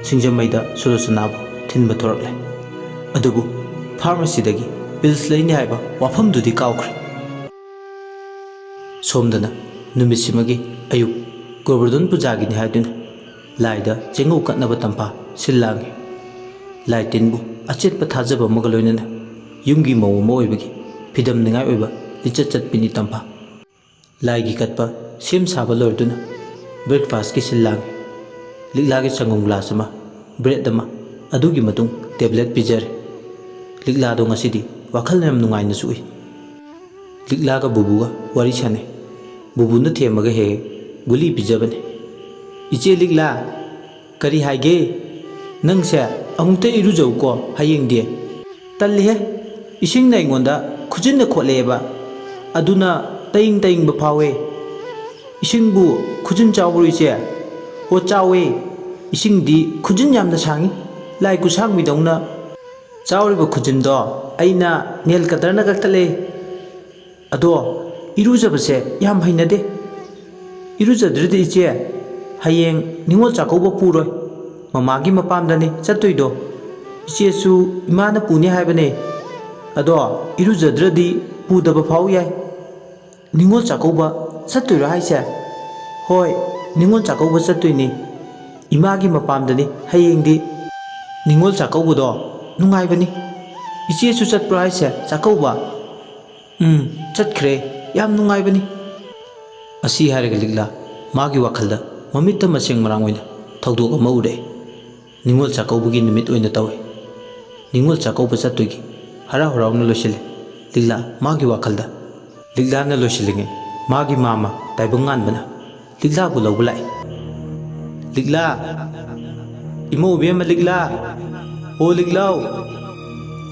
ꯁꯤꯡꯖꯃꯩꯗ ꯁꯨꯂꯣꯆꯅꯥꯕꯨ ꯊꯤꯟꯕ ꯊꯣꯔꯛꯂꯦ꯫ ꯑꯗꯨꯕꯨ ꯐꯥꯔꯃꯥꯁꯤꯗꯒꯤ ꯄꯤꯜꯁ ꯂꯩꯅꯤ ꯍꯥꯏꯕ ꯋꯥꯐꯝꯗꯨꯗꯤ ꯀꯥꯎꯈ꯭ꯔꯦ꯫ ꯁꯣꯝꯗꯅ ꯅꯨꯃꯤꯠꯁꯤꯃꯒꯤ ꯑꯌꯨꯛ ꯒꯣꯕꯔꯙꯟ ꯄꯨꯖꯥꯒꯤꯅꯤ ꯍꯥꯏꯗꯨꯅ ꯂꯥꯏꯗ ꯆꯦꯡꯉꯧ ꯀꯠꯅꯕ ꯇꯝꯐꯥ ꯁꯤꯜ ꯂꯥꯡꯉꯤ꯫ ꯂꯥꯏ ꯇꯤꯟꯕꯨ ꯑꯆꯦꯠꯄ ꯊꯥꯖꯕ ꯑꯃꯒ ꯂꯣꯏꯅꯅ ꯌꯨꯝꯒꯤ ꯃꯧ ꯑꯃ ꯑꯣꯏꯕꯒꯤ ꯐꯤꯗꯝꯅꯤꯉꯥꯏ ꯑꯣꯏꯕ ꯂꯤꯆꯠ ꯆꯠꯄꯤꯅꯤ ꯇꯝꯐꯥ꯫ ꯂꯥꯏꯒꯤ ꯀꯠꯄ ꯁꯦꯝ ꯁꯥꯕ ꯂꯣꯏꯔꯗꯨꯅ ꯕ꯭ꯔꯦꯛꯐꯥꯁꯀꯤ ꯁꯤꯜ ꯂꯥꯡꯉꯤ꯫ ꯂꯤꯛꯂꯥꯒꯤ ꯁꯪꯒꯣꯝ ꯒ꯭ꯂꯥꯁ ꯑꯃ, ꯕ꯭ꯔꯦꯗ ꯑꯃ, ꯑꯗꯨꯒꯤ ꯃꯇꯨꯡ ꯇꯦꯕ꯭ꯂꯦꯠ ꯄꯤꯖꯔꯦ꯫ ꯂꯤꯛꯂꯥꯗꯣ ꯉꯁꯤꯗꯤ ꯋꯥꯈꯜ ꯌꯥꯝ ꯅꯨꯡꯉꯥꯏꯅꯁꯨ ꯎꯏ꯫ ꯂꯤꯛꯂꯥꯒ ꯕꯨꯕꯨꯒ ꯋꯥꯔꯤ ꯁꯥꯟꯅꯩ꯫ ꯕꯨꯕꯨꯅ ꯊꯦꯝꯃꯒ ꯍꯦꯛ ꯍꯦꯛ ꯒꯨꯂꯤ ꯄꯤꯖꯕꯅꯤ꯫ "ꯏꯆꯦ ꯂꯤꯛꯂꯥ, ꯀꯔꯤ ꯍꯥꯏꯒꯦ? ꯅꯪꯁꯦ ꯑꯃꯨꯛꯇ ꯏꯔꯨꯖꯧꯀꯣ ꯍꯌꯦꯡꯗꯤ꯫" "ꯇꯜꯂꯤꯍꯦ, ꯏꯁꯤꯡꯅ ꯑꯩꯉꯣꯟꯗ ꯈꯨꯖꯤꯟꯅ ꯈꯣꯠꯂꯛꯑꯦꯕ, ꯑꯗꯨꯅ ꯇꯌꯤꯡ ꯇꯌꯤꯡꯕ ꯐꯥꯎꯋꯦ꯫" "ꯏꯁꯤꯡꯕꯨ ꯈꯨꯖꯤꯟ ꯆꯥꯎꯕ꯭ꯔꯣ ꯏꯆꯦ?" "ꯑꯣ ꯆꯥꯎꯋꯦ, ꯏꯁꯤꯡꯗꯤ ꯈꯨꯖꯤꯟ ꯌꯥꯝꯅ ꯁꯥꯡꯉꯤ, ꯂꯥꯏ ꯈꯨꯁꯥꯡꯕꯤꯗꯧꯅ꯫" "ꯆꯥꯎꯔꯤꯕ ꯈꯨꯖꯤꯟꯗꯣ ꯑꯩꯅ ꯅꯦꯜ ꯀꯇꯔꯅ ꯀꯛꯊꯠꯂꯦ꯫" ꯑꯗꯣ ꯏꯔꯨꯖꯕꯁꯦ ꯌꯥꯝ ꯍꯩꯅꯗꯦ꯫ ꯏꯔꯨꯖꯗ꯭ꯔꯗꯤ ꯏꯆꯦ, ꯍꯌꯦꯡ ꯅꯤꯉꯣꯜ ꯆꯥꯛꯀꯧꯕ ꯄꯨꯔꯣꯏ꯫ ꯃꯃꯥꯒꯤ ꯃꯄꯥꯝꯗꯅꯤ ꯆꯠꯇꯣꯏꯗꯣ꯫ ꯏꯆꯦꯁꯨ ꯏꯃꯥꯅ ꯄꯨꯅꯤ ꯍꯥꯏꯕꯅꯦ꯫ ꯑꯗꯣ ꯏꯔꯨꯖꯗ꯭ꯔꯗꯤ ꯄꯨꯗꯕ ꯐꯥꯎ ꯌꯥꯏ꯫ ꯅꯤꯉꯣꯜ ꯆꯥꯛꯀꯧꯕ ꯆꯠꯇꯣꯏꯔꯣ ꯍꯥꯏꯁꯦ? ꯍꯣꯏ, ꯅꯤꯉꯣꯜ ꯆꯥꯛꯀꯧꯕ ꯆꯠꯇꯣꯏꯅꯤ꯫ ꯏꯃꯥꯒꯤ ꯃꯄꯥꯝꯗꯅꯤ ꯍꯌꯦꯡꯗꯤ꯫ ꯅꯤꯉꯣꯜ ꯆꯥꯛꯀꯧꯕꯗꯣ ꯅꯨꯡꯉꯥꯏꯕꯅꯤ꯫ ꯏꯆꯦꯁꯨ ꯆꯠꯄ꯭ꯔꯣ ꯍꯥꯏꯁꯦ ꯆꯥꯛꯀꯧꯕ? ꯎꯝ, ꯆꯠꯈ꯭ꯔꯦ꯫ ꯌꯥꯝ ꯅꯨꯡꯉꯥꯏꯕꯅꯤ꯫ ꯑꯁꯤ ꯍꯥꯏꯔꯒ ꯂꯤꯛꯂꯥ ꯃꯥꯒꯤ ꯋꯥꯈꯜꯗ ꯃꯃꯤꯠꯇ ꯃꯁꯦꯡ ꯃꯔꯥꯡ ꯑꯣꯏꯅ ꯊꯧꯗꯣꯛ ꯑꯃ ꯎꯔꯛꯑꯦ꯫ ꯅꯤꯉꯣꯜ ꯆꯥꯛꯀꯧꯕꯒꯤ ꯅꯨꯃꯤꯠ ꯑꯣꯏꯅ ꯇꯧꯏ꯫ ꯅꯤꯉꯣꯜ ꯆꯥꯛꯀꯧꯕ ꯆꯠꯇꯣꯏꯒꯤ ꯍꯔꯥꯎ ꯍꯔꯥꯎꯅ ꯂꯣꯏꯁꯤꯜꯂꯦ ꯂꯤꯛꯂꯥ ꯃꯥꯒꯤ ꯋꯥꯈꯜꯗ꯫ ꯂꯤꯛꯂꯥꯅ ꯂꯣꯏꯁꯤꯜꯂꯤꯉꯩ ꯃꯥꯒꯤ ꯃꯥꯝꯃ ꯇꯥꯏꯕꯪ ꯉꯥꯟꯕꯅ ꯂꯤꯛꯂꯥꯕꯨ ꯂꯧꯕ ꯂꯥꯛꯏ꯫ "ꯂꯤꯛꯂꯥ! ꯏꯃꯧ ꯏꯕꯦꯝꯃ ꯂꯤꯛꯂꯥ! ꯑꯣ ꯂꯤꯛꯂꯥꯎ!"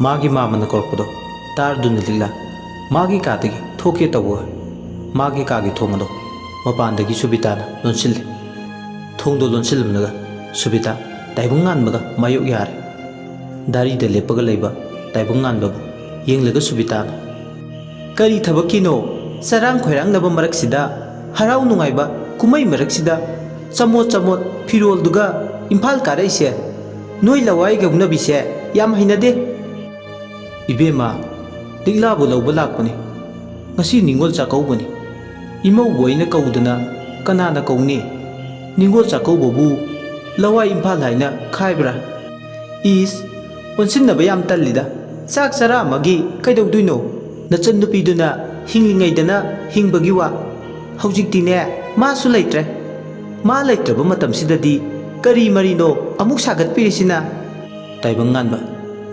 ꯃꯥꯒꯤ ꯃꯥꯝꯃꯅ ꯀꯧꯔꯛꯄꯗꯣ ꯇꯥꯔꯗꯨꯅ ꯂꯤꯛꯂꯥ ꯃꯥꯒꯤ ꯀꯥꯗꯒꯤ ꯊꯣꯛꯀꯦ ꯇꯧꯕꯒ ꯃꯥꯒꯤ ꯀꯥꯒꯤ ꯊꯣꯡ ꯑꯗꯣ ꯃꯄꯥꯟꯗꯒꯤ ꯁꯨꯕꯤꯇꯥꯅ ꯂꯣꯟꯁꯤꯜꯂꯤ꯫ ꯊꯣꯡꯗꯣ ꯂꯣꯟꯁꯤꯜꯂꯝꯂꯒ ꯁꯨꯕꯤꯇꯥ ꯇꯥꯏꯕꯪ ꯉꯥꯟꯕꯒ ꯃꯥꯌꯣꯛ ꯌꯥꯔꯦ꯫ ꯗꯥꯔꯤꯗ ꯂꯦꯞꯄꯒ ꯂꯩꯕ ꯇꯥꯏꯕꯪ ꯉꯥꯟꯕꯕꯨ ꯌꯦꯡꯂꯒ ꯁꯨꯕꯤꯇꯥꯅ, "ꯀꯔꯤ ꯊꯕꯛꯀꯤꯅꯣ ꯆꯔꯥꯡ ꯈꯣꯏꯔꯥꯡꯅꯕ ꯃꯔꯛꯁꯤꯗ, ꯍꯔꯥꯎ ꯅꯨꯡꯉꯥꯏꯕ ꯀꯨꯝꯍꯩ ꯃꯔꯛꯁꯤꯗ ꯆꯃꯣꯠ ꯆꯃꯣꯠ ꯐꯤꯔꯣꯜꯗꯨꯒ ꯏꯝꯐꯥꯜ ꯀꯥꯔꯛꯏꯁꯦ? ꯅꯣꯏ ꯂꯋꯥꯏ ꯉꯧꯅꯕꯤꯁꯦ ꯌꯥꯝ ꯍꯩꯅꯗꯦ꯫" "ꯏꯕꯦꯝꯃ, ꯂꯤꯛꯂꯥꯕꯨ ꯂꯧꯕ ꯂꯥꯛꯄꯅꯤ꯫ ꯉꯁꯤ ꯅꯤꯉꯣꯜ ꯆꯥꯛꯀꯧꯕꯅꯤ꯫ ꯏꯃꯧꯕꯨ ꯑꯩꯅ ꯀꯧꯗꯅ ꯀꯅꯥꯅ ꯀꯧꯅꯤ? ꯅꯤꯉꯣꯜ ꯆꯥꯛꯀꯧꯕꯕꯨ ꯂꯋꯥꯏ ꯏꯝꯐꯥꯜ ꯍꯥꯏꯅ ꯈꯥꯏꯕ꯭ꯔꯥ?" "ꯏꯁ, ꯑꯣꯟꯁꯤꯟꯅꯕ ꯌꯥꯝ ꯇꯜꯂꯤꯗ꯫ ꯆꯥꯛ ꯆꯔꯥ ꯑꯃꯒꯤ ꯀꯩꯗꯧꯗꯣꯏꯅꯣ? ꯅꯆꯟꯅꯨꯄꯤꯗꯨꯅ ꯍꯤꯡꯂꯤꯉꯩꯗꯅ ꯍꯤꯡꯕꯒꯤ ꯋꯥ꯫ ꯍꯧꯖꯤꯛꯇꯤꯅꯦ, ꯃꯥꯁꯨ ꯂꯩꯇ꯭ꯔꯦ꯫ ꯃꯥ ꯂꯩꯇ꯭ꯔꯕ ꯃꯇꯝꯁꯤꯗꯗꯤ ꯀꯔꯤ ꯃꯔꯤꯅꯣ ꯑꯃꯨꯛ ꯁꯥꯒꯠꯄꯤꯔꯤꯁꯤꯅ?" ꯇꯥꯏꯕꯪ ꯉꯥꯟꯕ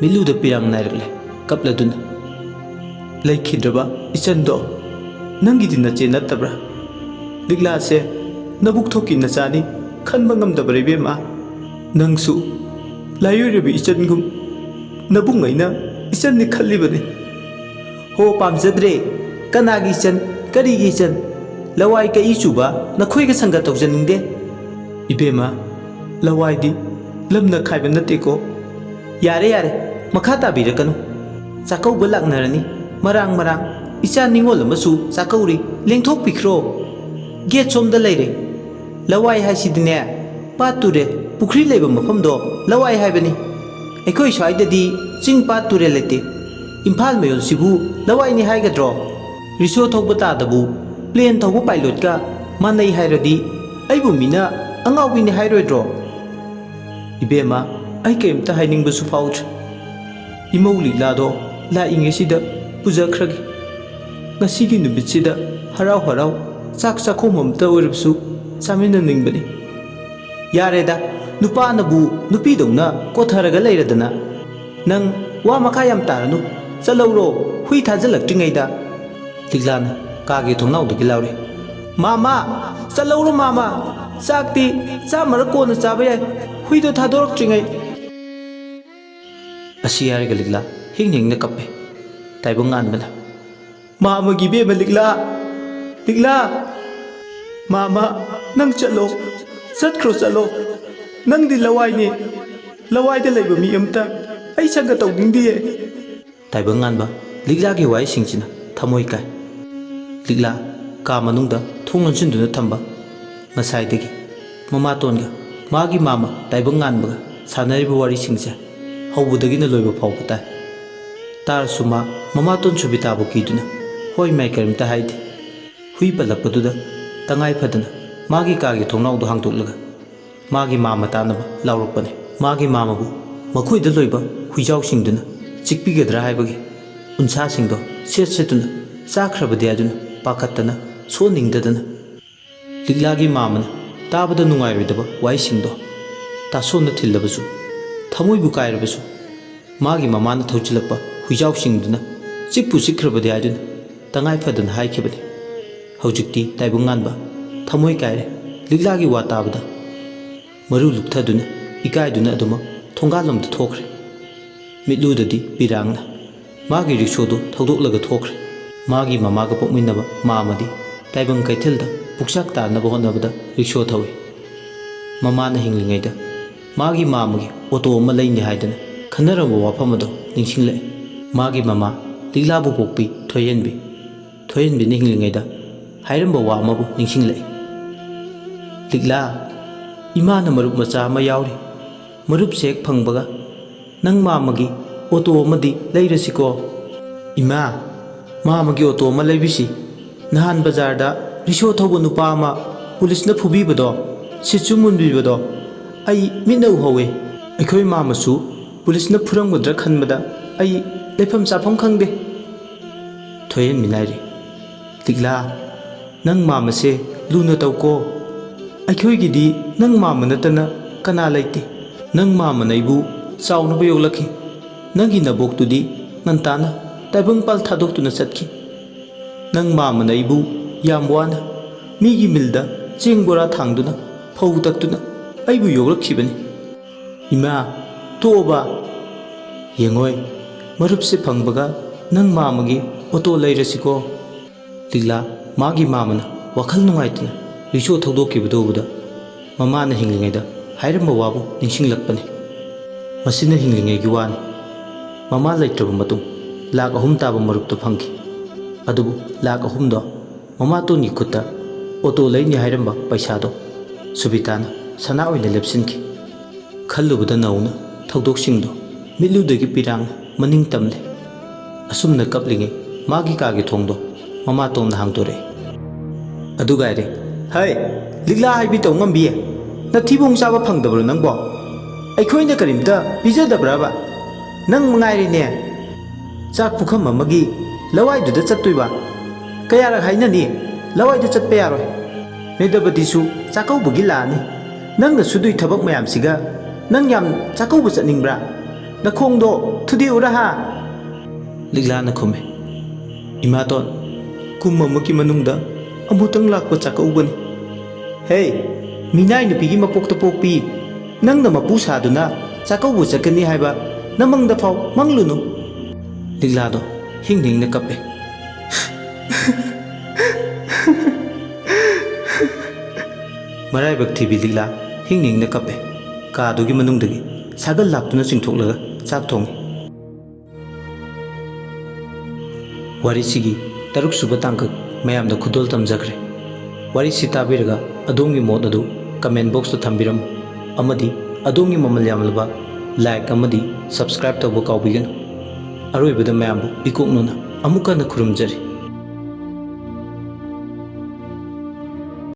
ꯃꯤꯠꯂꯨꯗ ꯄꯤꯔꯥꯡ ꯅꯥꯏꯔꯛꯂꯦ ꯀꯞꯂꯗꯨꯅ꯫ "ꯂꯩꯈꯤꯗ꯭ꯔꯕ ꯏꯆꯟꯗꯣ ꯅꯪꯒꯤꯗꯤ ꯅꯆꯦ ꯅꯠꯇꯕ꯭ꯔꯥ? ꯂꯤꯛꯂꯥꯁꯦ ꯅꯕꯨꯛ ꯊꯣꯛꯀꯤ ꯅꯆꯥꯅꯤ ꯈꯟꯕ ꯉꯝꯗꯕ꯭ꯔꯥ ꯏꯕꯦꯝꯃ? ꯅꯪꯁꯨ ꯂꯥꯏꯑꯣꯏꯔꯕꯤ ꯏꯆꯟꯒꯨꯝ ꯅꯕꯨꯡ ꯑꯩꯅ ꯏꯆꯟꯅꯤ ꯈꯜꯂꯤꯕꯅꯤ꯫" "ꯍꯣ, ꯄꯥꯝꯖꯗ꯭ꯔꯦ꯫ ꯀꯅꯥꯒꯤ ꯏꯆꯟ? ꯀꯔꯤꯒꯤ ꯏꯆꯟ? ꯂꯋꯥꯏ ꯀꯛꯏ ꯆꯨꯕ ꯅꯈꯣꯏꯒ ꯁꯪꯒ ꯇꯧꯖꯅꯤꯡꯗꯦ꯫" "ꯏꯕꯦꯝꯃ, ꯂꯋꯥꯏꯗꯤ ꯂꯝꯅ ꯈꯥꯏꯕ ꯅꯠꯇꯦꯀꯣ꯫" "ꯌꯥꯔꯦ, ꯌꯥꯔꯦ, ꯃꯈꯥ ꯇꯥꯕꯤꯔꯛꯀꯅꯨ꯫ ꯆꯥꯛꯀꯧꯕ ꯂꯥꯛꯅꯔꯅꯤ, ꯃꯔꯥꯡ ꯃꯔꯥꯡ꯫ "ꯏꯆꯥ ꯅꯤꯉꯣꯜ ꯑꯃꯁꯨ ꯆꯥꯛꯀꯧꯔꯤ, ꯂꯦꯡꯊꯣꯛꯄꯤꯈ꯭ꯔꯣ꯫ ꯒꯦꯠ ꯁꯣꯝꯗ ꯂꯩꯔꯦ꯫ ꯂꯋꯥꯏ ꯍꯥꯏꯁꯤꯗꯤꯅꯦ, ꯄꯥꯠ ꯇꯨꯔꯦꯜ ꯄꯨꯈ꯭ꯔꯤ ꯂꯩꯕ ꯃꯐꯝꯗꯣ ꯂꯋꯥꯏ ꯍꯥꯏꯕꯅꯤ꯫ ꯑꯩꯈꯣꯏ ꯁ꯭ꯋꯥꯏꯗꯗꯤ ꯆꯤꯡ ꯄꯥꯠ ꯇꯨꯔꯦꯜ ꯂꯩꯇꯦ꯫ ꯏꯝꯐꯥꯜ ꯃꯌꯣꯟꯁꯤꯕꯨ ꯂꯋꯥꯏꯅꯤ ꯍꯥꯏꯒꯗ꯭ꯔꯣ? ꯔꯤꯛꯁꯣ ꯊꯧꯕ ꯇꯥꯗꯕꯨ ꯄ꯭ꯂꯦꯟ ꯊꯧꯕ ꯄꯥꯏꯂꯣꯠꯀ ꯃꯥꯟꯅꯩ ꯍꯥꯏꯔꯗꯤ ꯑꯩꯕꯨ ꯃꯤꯅ ꯑꯉꯥꯎꯕꯤꯅꯤ ꯍꯥꯏꯔꯣꯏꯗ꯭ꯔꯣ?" "ꯏꯕꯦꯝꯃ, ꯑꯩ ꯀꯔꯤꯝꯇ ꯍꯥꯏꯅꯤꯡꯕꯁꯨ ꯐꯥꯎꯗ꯭ꯔꯦ꯫ ꯏꯃꯧ ꯂꯤꯛꯂꯥꯗꯣ ꯂꯥꯛꯏꯉꯩꯁꯤꯗ ꯄꯨꯖꯈ꯭ꯔꯒꯦ꯫ ꯉꯁꯤꯒꯤ ꯅꯨꯃꯤꯠꯁꯤꯗ ꯍꯔꯥꯎ ꯍꯔꯥꯎ ꯆꯥꯛ ꯆꯥꯛꯈꯣꯝ ꯑꯝꯇ ꯑꯣꯏꯔꯕꯁꯨ ꯆꯥꯃꯤꯟꯅꯅꯤꯡꯕꯅꯤ꯫" "ꯌꯥꯔꯦꯗ, ꯅꯨꯄꯥꯅꯕꯨ ꯅꯨꯄꯤꯗꯧꯅ ꯀꯣꯠꯊꯔꯒ ꯂꯩꯔꯗꯅ꯫ ꯅꯪ ꯋꯥ ꯃꯈꯥ ꯌꯥꯝ ꯇꯥꯔꯅꯨ, ꯆꯠꯍꯧꯔꯣ, ꯍꯨꯏ ꯊꯥꯖꯤꯜꯂꯛꯇ꯭ꯔꯤꯉꯩꯗ꯫" ꯂꯤꯛꯂꯥꯅ ꯀꯥꯒꯤ ꯊꯣꯡꯅꯥꯎꯗꯒꯤ ꯂꯥꯎꯔꯦ, "ꯃꯥꯃꯥ, ꯆꯠꯍꯧꯔꯣ ꯃꯥꯃꯥ, ꯆꯥꯛꯇꯤ ꯆꯥꯝꯃꯔꯛ ꯀꯣꯟꯅ ꯆꯥꯕ ꯌꯥꯏ, ꯍꯨꯏꯗꯣ ꯊꯥꯗꯣꯔꯛꯇ꯭ꯔꯤꯉꯩ꯫" ꯑꯁꯤ ꯍꯥꯏꯔꯒ ꯂꯤꯛꯂꯥ ꯍꯤꯡ ꯍꯤꯡꯅ ꯀꯞꯄꯦ꯫ ꯇꯥꯏꯕꯪ ꯉꯥꯟꯕꯅ, "ꯃꯥꯃꯒꯤ ꯏꯕꯦꯝꯃ ꯂꯤꯛꯂꯥ, ꯂꯤꯛꯂꯥ, ꯃꯥꯃ, ꯅꯪ ꯆꯠꯂꯣ, ꯆꯠꯈ꯭ꯔꯣ ꯆꯠꯂꯣ꯫ ꯅꯪꯗꯤ ꯂꯋꯥꯏꯅꯤ, ꯂꯋꯥꯏꯗ ꯂꯩꯕ ꯃꯤ ꯑꯝꯇ ꯑꯩ ꯁꯪꯒ ꯇꯧꯅꯤꯡꯗꯤꯌꯦ꯫" ꯇꯥꯏꯕꯪ ꯉꯥꯟꯕ, ꯂꯤꯛꯂꯥꯒꯤ ꯋꯥꯍꯩꯁꯤꯡꯁꯤꯅ ꯊꯃꯣꯏ ꯀꯥꯏ꯫ ꯂꯤꯛꯂꯥ ꯀꯥ ꯃꯅꯨꯡꯗ ꯊꯣꯡ ꯂꯣꯟꯁꯤꯟꯗꯨꯅ ꯊꯝꯕ꯫ ꯉꯁꯥꯏꯗꯒꯤ ꯃꯃꯥꯇꯣꯟꯒ ꯃꯥꯒꯤ ꯃꯥꯃ ꯇꯥꯏꯕꯪ ꯉꯥꯟꯕꯒ ꯁꯥꯟꯅꯔꯤꯕ ꯋꯥꯔꯤꯁꯤꯡꯁꯦ ꯍꯧꯕꯗꯒꯤꯅ ꯂꯣꯏꯕ ꯐꯥꯎꯕ ꯇꯥꯏ꯫ ꯇꯥꯔꯁꯨ ꯃꯥ ꯃꯃꯥꯇꯣꯟ ꯁꯨꯕꯤꯇꯥꯕꯨ ꯀꯤꯗꯨꯅ ꯍꯣꯏ ꯃꯥꯏ ꯀꯔꯤꯝꯇ ꯍꯥꯏꯗꯦ꯫ ꯍꯨꯏ ꯄꯜꯂꯛꯄꯗꯨꯗ ꯇꯉꯥꯏ ꯐꯗꯅ ꯃꯥꯒꯤ ꯀꯥꯒꯤ ꯊꯣꯡꯅꯥꯎꯗꯨ ꯍꯥꯡꯗꯣꯛꯂꯒ ꯃꯥꯒꯤ ꯃꯥꯃ ꯇꯥꯅꯕ ꯂꯥꯎꯔꯛꯄꯅꯤ꯫ ꯃꯥꯒꯤ ꯃꯥꯃꯕꯨ ꯃꯈꯣꯏꯗ ꯂꯣꯏꯕ ꯍꯨꯏꯖꯥꯎꯁꯤꯡꯗꯨꯅ ꯆꯤꯛꯄꯤꯒꯗ꯭ꯔꯥ ꯍꯥꯏꯕꯒꯤ ꯎꯟꯁꯥꯁꯤꯡꯗꯣ ꯁꯦꯠ ꯁꯦꯠꯇꯨꯅ ꯆꯥꯈ꯭ꯔꯕꯗꯤ ꯍꯥꯏꯗꯨꯅ ꯄꯥꯈꯠꯇꯅ ꯁꯣꯟꯅꯤꯡꯗꯗꯅ ꯂꯤꯛꯂꯥꯒꯤ ꯃꯥꯃꯅ ꯇꯥꯕꯗ ꯅꯨꯡꯉꯥꯏꯔꯣꯏꯗꯕ ꯋꯥꯍꯩꯁꯤꯡꯗꯣ ꯇꯥꯁꯣꯟꯅ ꯊꯤꯜꯂꯕꯁꯨ, ꯊꯃꯣꯏꯕꯨ ꯀꯥꯏꯔꯕꯁꯨ, ꯃꯥꯒꯤ ꯃꯃꯥꯅ ꯊꯧꯖꯤꯜꯂꯛꯄ ꯍꯨꯏꯖꯥꯎꯁꯤꯡꯗꯨꯅ ꯆꯤꯛꯄꯨ ꯆꯤꯛꯈ꯭ꯔꯕꯗꯤ ꯍꯥꯏꯗꯨꯅ ꯇꯉꯥꯏ ꯐꯗꯅ ꯍꯥꯏꯈꯤꯕꯅꯤ꯫ ꯍꯧꯖꯤꯛꯇꯤ ꯇꯥꯏꯕꯪ ꯉꯥꯟꯕ ꯊꯃꯣꯏ ꯀꯥꯏꯔꯦ꯫ ꯂꯤꯛꯂꯥꯒꯤ ꯋꯥ ꯇꯥꯕꯗ ꯃꯔꯨ ꯂꯨꯞꯊꯗꯨꯅ ꯏꯀꯥꯏꯗꯨꯅ ꯑꯗꯨꯃꯛ ꯊꯣꯡꯒꯥꯜꯂꯣꯝꯗ ꯊꯣꯛꯈ꯭ꯔꯦ꯫ ꯃꯤꯠꯂꯨꯗꯗꯤ ꯄꯤꯔꯥꯡꯅ ꯃꯥꯒꯤ ꯔꯤꯛꯁꯣꯗꯨ ꯊꯧꯗꯣꯛꯂꯒ ꯊꯣꯛꯈ꯭ꯔꯦ꯫ ꯃꯥꯒꯤ ꯃꯃꯥꯒ ꯄꯣꯛꯃꯤꯟꯅꯕ ꯃꯥꯃꯗꯤ ꯇꯥꯏꯕꯪ ꯀꯩꯊꯦꯜꯗ ꯄꯨꯛꯆꯥꯛ ꯇꯥꯅꯕ ꯍꯣꯠꯅꯕꯗ ꯔꯤꯛꯁꯣ ꯊꯧꯏ꯫ ꯃꯃꯥꯅ ꯍꯤꯡꯂꯤꯉꯩꯗ ꯃꯥꯒꯤ ꯃꯥꯃꯒꯤ ꯑꯣꯇꯣ ꯑꯃ ꯂꯩꯅꯤ ꯍꯥꯏꯗꯅ ꯈꯟꯅꯔꯝꯕ ꯋꯥꯐꯝ ꯑꯗꯨ ꯅꯤꯡꯁꯤꯡꯂꯛꯏ꯫ ꯃꯥꯒꯤ ꯃꯃꯥ ꯂꯤꯛꯂꯥꯕꯨ ꯄꯣꯛꯄꯤ ꯊꯣꯏꯍꯦꯟꯕꯤ ꯊꯣꯏꯍꯟꯕꯤꯅ ꯍꯤꯡꯂꯤꯉꯩꯗ ꯍꯥꯏꯔꯝꯕ ꯋꯥ ꯑꯃꯕꯨ ꯅꯤꯡꯁꯤꯡꯂꯛꯏ꯫ "ꯂꯤꯛꯂꯥ, ꯏꯃꯥꯅ ꯃꯔꯨꯞ ꯃꯆꯥ ꯑꯃ ꯌꯥꯎꯔꯤ꯫ ꯃꯔꯨꯞꯁꯦ ꯍꯦꯛ ꯐꯪꯕꯒ ꯅꯪ ꯃꯥꯃꯒꯤ ꯑꯣꯇꯣ ꯑꯃꯗꯤ ꯂꯩꯔꯁꯤꯀꯣ?" "ꯏꯃꯥ, ꯃꯥꯃꯒꯤ ꯑꯣꯇꯣ ꯑꯃ ꯂꯩꯕꯤꯁꯤ꯫ ꯅꯍꯥꯟ ꯕꯖꯥꯔꯗ ꯔꯤꯛꯁꯣ ꯊꯧꯕ ꯅꯨꯄꯥ ꯑꯃ ꯄꯨꯂꯤꯁꯅ ꯐꯨꯕꯤꯕꯗꯣ, ꯁꯤꯠꯁꯨ ꯃꯨꯟꯕꯤꯕꯗꯣ ꯑꯩ ꯃꯤꯠꯅ ꯎꯍꯧꯋꯦ꯫ ꯑꯩꯈꯣꯏ ꯃꯥꯃꯁꯨ ꯄꯨꯂꯤꯁꯅ ꯐꯨꯔꯝꯒꯗ꯭ꯔꯥ ꯈꯟꯕꯗ ꯑꯩ ꯂꯩꯐꯝ ꯆꯥꯐꯝ ꯈꯪꯗꯦ꯫" ꯊꯣꯏꯍꯟꯕꯤꯅ ꯍꯥꯏꯔꯤ, "ꯂꯤꯛꯂꯥ, ꯅꯪ ꯃꯥꯃꯁꯦ ꯂꯨꯅ ꯇꯧꯀꯣ꯫ ꯑꯩꯈꯣꯏꯒꯤꯗꯤ ꯅꯪ ꯃꯥꯃ ꯅꯠꯇꯅ ꯀꯅꯥ ꯂꯩꯇꯦ꯫ ꯅꯪ ꯃꯥꯃꯅ ꯑꯩꯕꯨ ꯆꯥꯎꯅꯕ ꯌꯣꯛꯂꯛꯈꯤ꯫ ꯅꯪꯒꯤ ꯅꯕꯣꯛꯇꯨꯗꯤ ꯉꯟꯇꯥꯅ ꯇꯥꯏꯕꯪꯄꯥꯜ ꯊꯥꯗꯣꯛꯇꯨꯅ ꯆꯠꯈꯤ꯫ ꯅꯪ ꯃꯥꯃꯅ ꯑꯩꯕꯨ ꯌꯥꯝ ꯋꯥꯅ ꯃꯤꯒꯤ ꯃꯤꯜꯗ ꯆꯦꯡ ꯕꯣꯔꯥ ꯊꯥꯡꯗꯨꯅ, ꯐꯧ ꯇꯛꯇꯨꯅ ꯑꯩꯕꯨ ꯌꯣꯛꯂꯛꯈꯤꯕꯅꯤ꯫ ꯏꯃꯥ, ꯇꯣꯛꯑꯣꯕ꯫ ꯌꯦꯡꯉꯣꯏ, ꯃꯔꯨꯞꯁꯦ ꯐꯪꯕꯒ ꯅꯪ ꯃꯥꯃꯒꯤ ꯑꯣꯇꯣ ꯂꯩꯔꯁꯤꯀꯣ?" ꯂꯤꯛꯂꯥ ꯃꯥꯒꯤ ꯃꯥꯃꯅ ꯋꯥꯈꯜ ꯅꯨꯡꯉꯥꯏꯇꯅ ꯔꯤꯛꯁꯣ ꯊꯧꯗꯣꯛꯈꯤꯕꯗꯨ ꯎꯕꯗ ꯃꯃꯥꯅ ꯍꯤꯡꯂꯤꯉꯩꯗ ꯍꯥꯏꯔꯝꯕ ꯋꯥꯕꯨ ꯅꯤꯡꯁꯤꯡꯂꯛꯄꯅꯤ꯫ ꯃꯁꯤꯅ ꯍꯤꯡꯂꯤꯉꯩꯒꯤ ꯋꯥꯅꯤ꯫ ꯃꯃꯥ ꯂꯩꯇ꯭ꯔꯕ ꯃꯇꯨꯡ ꯂꯥꯛ ꯑꯍꯨꯝ ꯇꯥꯕ ꯃꯔꯨꯞꯇꯣ ꯐꯪꯈꯤ꯫ ꯑꯗꯨꯕꯨ ꯂꯥꯛ ꯑꯍꯨꯝꯗꯣ ꯃꯃꯥꯇꯣꯟꯒꯤ ꯈꯨꯠꯇ ꯑꯣꯇꯣ ꯂꯩꯅꯤ ꯍꯥꯏꯔꯝꯕ ꯄꯩꯁꯥꯗꯣ ꯁꯨꯕꯤꯇꯥꯅ ꯁꯅꯥ ꯑꯣꯏꯅ ꯂꯦꯞꯁꯤꯟꯈꯤ꯫ ꯈꯜꯂꯨꯕꯗ ꯅꯧꯅ ꯊꯧꯗꯣꯛꯁꯤꯡꯗꯣ ꯃꯤꯠꯂꯨꯗꯒꯤ ꯄꯤꯔꯥꯡꯅ ꯃꯅꯤꯡ ꯇꯝꯂꯦ꯫ ꯑꯁꯨꯝꯅ ꯀꯞꯂꯤꯉꯩ ꯃꯥꯒꯤ ꯀꯥꯒꯤ ꯊꯣꯡꯗꯣ ꯃꯃꯥꯇꯣꯟꯅ ꯍꯥꯡꯗꯣꯔꯛꯏ꯫ ꯑꯗꯨꯒꯥꯏꯔꯦ, "ꯍꯩ, ꯂꯤꯛꯂꯥ ꯍꯥꯏꯕꯤ ꯇꯧ ꯉꯝꯕꯤ, ꯅꯊꯤꯕꯣꯡ ꯆꯥꯕ ꯐꯪꯗꯕ꯭ꯔꯣ ꯅꯪꯕꯣ? ꯑꯩꯈꯣꯏꯅ ꯀꯔꯤꯝꯇ ꯄꯤꯖꯗꯕ꯭ꯔꯕ? ꯅꯪ ꯃꯉꯥꯏꯔꯦꯅꯦ, ꯆꯥꯛ ꯄꯨꯈꯝ ꯑꯃꯒꯤ ꯂꯋꯥꯏꯗꯨꯗ ꯆꯠꯇꯣꯏꯕ꯫ ꯀꯌꯥꯔꯛ ꯍꯥꯏꯅꯅꯤ, ꯂꯋꯥꯏꯗ ꯆꯠꯄ ꯌꯥꯔꯣꯏ꯫ ꯃꯦꯗꯕꯗꯤꯁꯨ ꯆꯥꯛꯀꯧꯕꯒꯤ ꯂꯥꯛꯑꯅꯤ꯫ ꯅꯪꯅ ꯁꯨꯗꯣꯏ ꯊꯕꯛ ꯃꯌꯥꯝꯁꯤꯒ ꯅꯪ ꯌꯥꯝ ꯆꯥꯛꯀꯧꯕ ꯆꯠꯅꯤꯡꯕ꯭ꯔꯥ? ꯅꯈꯣꯡꯗꯣ ꯊꯨꯗꯦꯛꯎꯔꯥ ꯍꯥ?" ꯂꯤꯛꯂꯥꯅ ꯈꯨꯝꯃꯤ, "ꯏꯃꯥꯇꯣꯟ, ꯀꯨꯝ ꯑꯃꯒꯤ ꯃꯅꯨꯡꯗ ꯑꯃꯨꯛꯇꯪ ꯂꯥꯛꯄ ꯆꯥꯛꯀꯧꯕꯅꯤ꯫ ꯍꯦ, ꯃꯤꯅꯥꯏ ꯅꯨꯄꯤꯒꯤ ꯃꯄꯣꯛꯇ ꯄꯣꯛꯄꯤ, ꯅꯪꯅ ꯃꯄꯨ ꯁꯥꯗꯨꯅ ꯆꯥꯛꯀꯧꯕ ꯆꯠꯀꯅꯤ ꯍꯥꯏꯕ ꯅꯃꯪꯗ ꯐꯥꯎ ꯃꯪꯂꯨꯅꯨ꯫" ꯂꯤꯛꯂꯥꯗꯣ ꯍꯤꯡ ꯍꯤꯡꯅ ꯀꯞꯄꯦ꯫ ꯃꯔꯥꯏꯕꯛ ꯊꯤꯕꯤ ꯂꯤꯛꯂꯥ ꯍꯤꯡ ꯍꯤꯡꯅ ꯀꯞꯄꯦ꯫ ꯀꯥꯗꯨꯒꯤ ꯃꯅꯨꯡꯗꯒꯤ ꯁꯥꯒꯜ ꯂꯥꯛꯇꯨꯅ ꯆꯤꯡꯊꯣꯛꯂꯒ ꯆꯥꯛ ꯊꯣꯡꯉꯤ꯫ ꯋꯥꯔꯤꯁꯤꯒꯤ ꯇꯔꯨꯛꯁꯨꯕ ꯇꯥꯡꯀꯛ ꯃꯌꯥꯝꯗ ꯈꯨꯗꯣꯜ ꯇꯝꯖꯈ꯭ꯔꯦ꯫ ꯋꯥꯔꯤꯁꯤ ꯇꯥꯕꯤꯔꯒ ꯑꯗꯣꯝꯒꯤ ꯃꯣꯠ ꯑꯗꯨ comment boxꯇ ꯊꯝꯕꯤꯔꯝꯃꯨ, ꯑꯃꯗꯤ ꯑꯗꯣꯝꯒꯤ ꯃꯃꯜ ꯌꯥꯝꯂꯕ like ꯑꯃꯗꯤ subscribe ꯇꯧꯕ ꯀꯥꯎꯕꯤꯒꯅꯨ꯫ ꯑꯔꯣꯏꯕꯗ ꯃꯌꯥꯝꯕꯨ ꯏꯀꯣꯛꯅꯅ ꯑꯃꯨꯛ ꯍꯟꯅ ꯈꯨꯔꯨꯝꯖꯔꯤ꯫